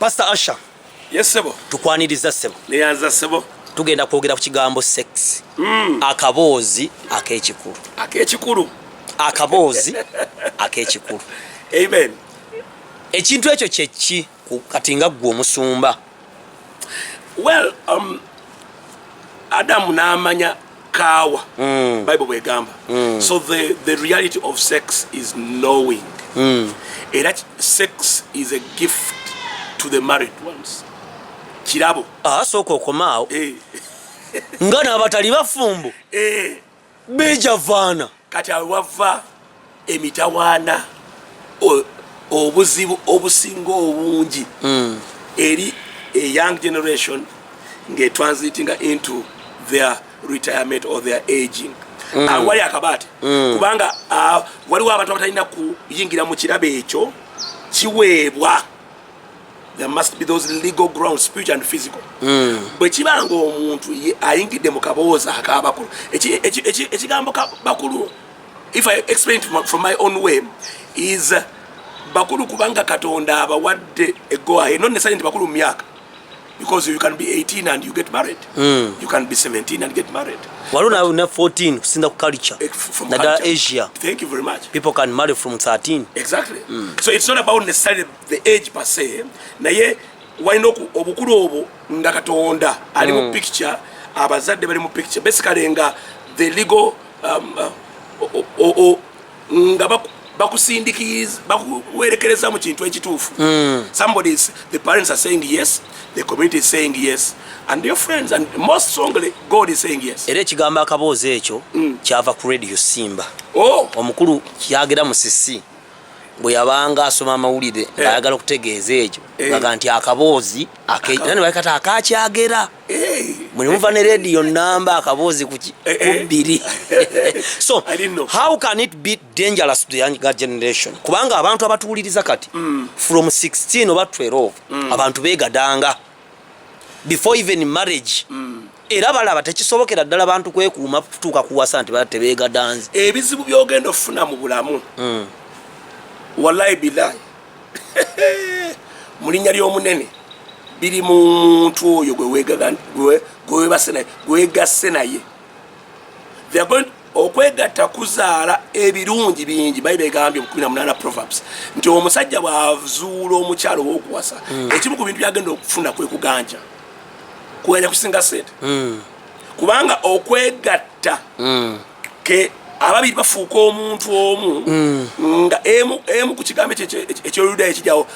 Pastor Asha. Yes, sebo. Tukwaniriza, sebo. Neyanza, sebo. Tugenda kwogera ku kigambo sex. Akaboozi ak'ekikulu. Ak'ekikulu. Akaboozi ak'ekikulu. Amen. Ekintu ekyo kyeki kati nga ggwe omusumba? Well, Adamu n'amanya Kaawa. Bible bwegamba. So the reality of sex is knowing. Era sex is a gift to the married ones. Kirabo. Sooka okomaawo. Eh. Nga n'abatali bafumbo beejavaana. Kati awe wava emitawaana, obuzibu obusinga obungi eri a young generation ng'etransitinga into their retirement or their aging. Awo wali akabaate kubanga waliwo abantu abatalina kuyingira mu kirabo ekyo kiweebwa. There must be those legal grounds, spiritual and physical. Bwe kiba nga omuntu ayingidde mu kaboozi ak'abakulu, ekigambo bakulu, if I explain it from my own way, is bakulu kubanga Katonda abawadde a go ahead, not necessarily nti bakulu mu myaka, because you can be 18 and you get married, you can be 17 and get married. Waliwo ne 14 kusinza ku culture. From naddala culture. Asia. Thank you very much. People can marry from 13. Exactly. So it's not about necessarily the age per se, naye walina obukulu obwo nga Katonda ali mu picture, abazadde bali mu picture, basically nga the legal nga bakusindikiriza, bakuwerekereza mu kintu ekituufu. Somebody is, the parents are saying yes, the community is saying yes, and your friends, and most strongly God is saying yes. Era ekigambo akaboozi ekyo kyava ku Radio Simba. Oh. Omukulu Kyagera Musisi bwe yabanga asoma amawulire ng'ayagala okutegeeza ekyo, gaga nti akaboozi kati akakyagera. Mwe muva ne rediyo namba akaboozi ku ku bbiri. So I didn't know. How can it be dangerous to the younger generation? Kubanga abantu abatuwuliriza kati from 16 oba 12, abantu beegadanga before even marriage, era balaba tekisobokera ddala bantu kwekuuma kutuuka kuwasa nti bala tebeegadanze. Ebizibu byogenda okufuna mu bulamu, wallahi bilahi, mu linnya ly'omunene, biri mu muntu oyo gwe webase naye, gwe wegasse naye. They are going okwegatta kuzaala ebirungi bingi. Bayibuli egambye mu 18 Proverbs nti omusajja bw'azuula omukyalo ow'okuwasa, ekimu ku bintu byagenda okufuna kwe kuganja. Kuganja kusinga sente, kubanga okwegatta ke ababiri bafuuka omuntu omu, nga emu ku kigambo ekyo ekyoluyudaaya ekijjawo,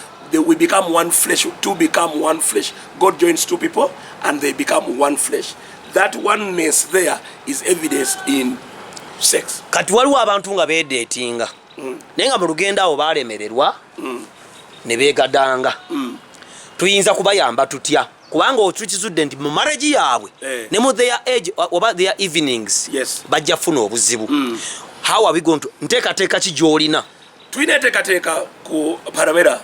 we become one flesh, two become one flesh. God joins two people and they become one flesh. That oneness there is evidence in sex. Kati waliwo abantu nga beedeetinga, naye nga mu lugendo awo balemererwa ne beegadanga. Tuyinza kubayamba tutya? Kubanga otukizudde nti mu marriage yaabwe ne mu their age oba their evenings bajja funa obuzibu. How are we going to, nteekateeka ki gy'olina? Tulina enteekateeka ku Panamera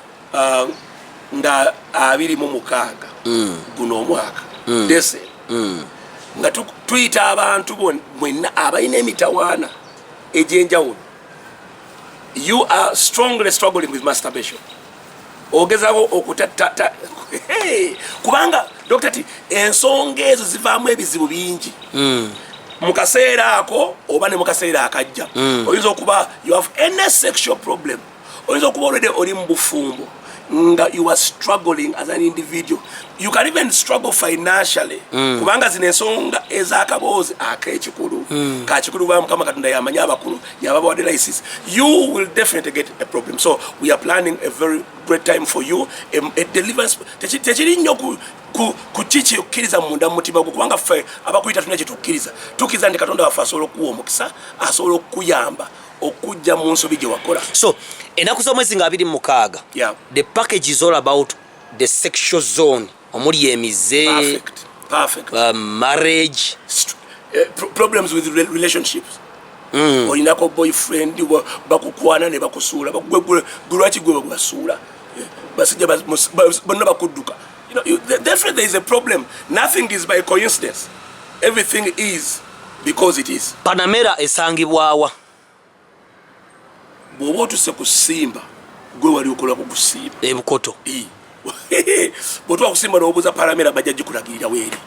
nga 26 guno omwaka, December, nga tuyita abantu mwenna abalina emitawaana egy'enjawulo. You are strongly struggling with masturbation, ogezaako okutata. Hey, kubanga Dr. T, ensonga ezo zivaamu ebizibu bingi mu kaseera ako oba ne mu kaseera akajja. Oyinza okuba you have any sexual problem, oyinza okuba already oli mu bufumbo nga you are struggling as an individual. You can even struggle financially, kubanga zino ensonga ez'akaboozi ak'ekikulu kakikulu ba Mukama Katonda yamanyi abakulu yababawadde license, you will definitely get a problem. So we are planning a very great time for you, a deliverance. Tekiri nnyo ku kiki okkiriza munda mu mutima gwo, kubanga ffe abakuyita tulina kyetukkiriza. Tukkiriza nti Katonda waffe asobola okuwa omukisa, asobola okukuyamba okujja mu nsobi gye wakola. So ennaku z'omwezi nga 26, the package is all about the sexual zone omuli emize, Perfect. Perfect. Marriage, Problems with relationships. Olinako boyfriend, bakukwana ne bakusuula. Gwe lwaki gwe bagwasuula? Basajja bonna bakudduka. Definitely there is a problem. Nothing is by coincidence, everything is because it is. Panamera esangibwawa? Bw'oba otuse ku Simba, gwe wali okolako ku Simba. Ebukoto. E. Bw'otuuka ku Simba n'obuuza Palamera, bajja gikulagirira weeri.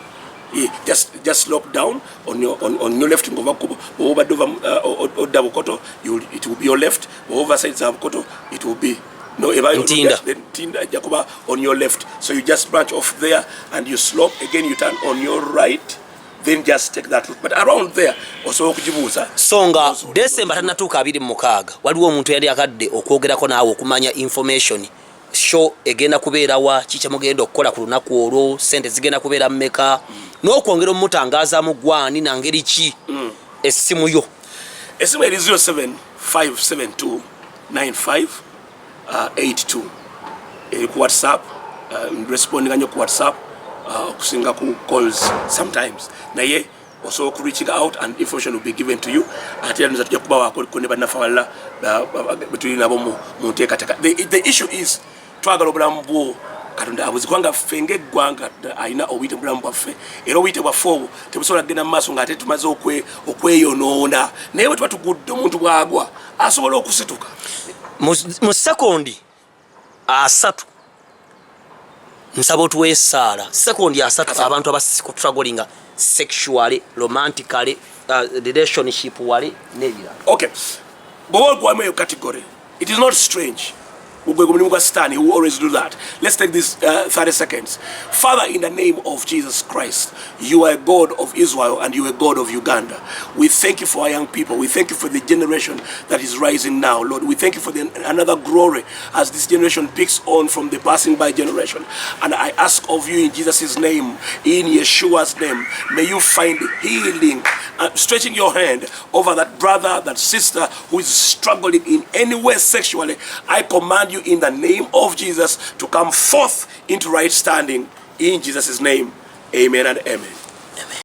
Just slope down on your left ng'ova kubo. Bw'oba obadde ova odda Bukoto, it will be your left. Bw'oba ova side za Bukoto, it will be no eba Ntinda. Then Ntinda ejja kuba on your left. So you just branch off there and you slope again, you turn on your right, then just take that route. But around there osobola okugibuuza. So nga Desemba tanatuuka 26, waliwo omuntu eyali akadde okwogerako naawe okumanya information, show egenda kubeerawa, kikyemugenda okukola ku lunaku olwo, sente zigenda kubeera mmeka, n'okwongera omutangaaza gwani na ngeri ki, essimu yo? Esimu eri 07572 95 82. Eri ku WhatsApp. Respondinga nnyo ku WhatsApp okusinga ku calls sometimes, naye osobola oku reaching out and information will be given to you. Ate era nza tujja kubawaako ne bannaffe abalala betuli nabo mu nteekateeka. The issue is twagala obulamu bwo Katonda abuzi, kubanga ffe ng'eggwanga alina obuyite mu bulamu bwaffe, era obuyite bwaffe obwo tebusobola kugenda mu maaso ng'ate tumaze okweyonoona. Naye bwe tuba tugudde, omuntu bw'agwa asobola okusituka. Mu sekondi 30 nsaba otuwa essaala, sekondi 30. 30. Abantu abastrugglinga sexually, romantically, relationship wale n'ebirala. Okay, bw'oba ogwamu eyo category, it is not strange. Gwe mulimu gwa Stan who always do that. Let's take this 30 seconds. Father, in the name of Jesus Christ, you are a God of Israel and you are a God of Uganda. We thank you for our young people. We thank you for the generation that is rising now, Lord. We thank you for another glory as this generation picks on from the passing by generation. And I ask of you in Jesus' name, in Yeshua's name, may you find healing, stretching your hand over that brother, that sister who is struggling in any way sexually. I command you in the name of Jesus to come forth into right standing in Jesus' name. Amen and amen.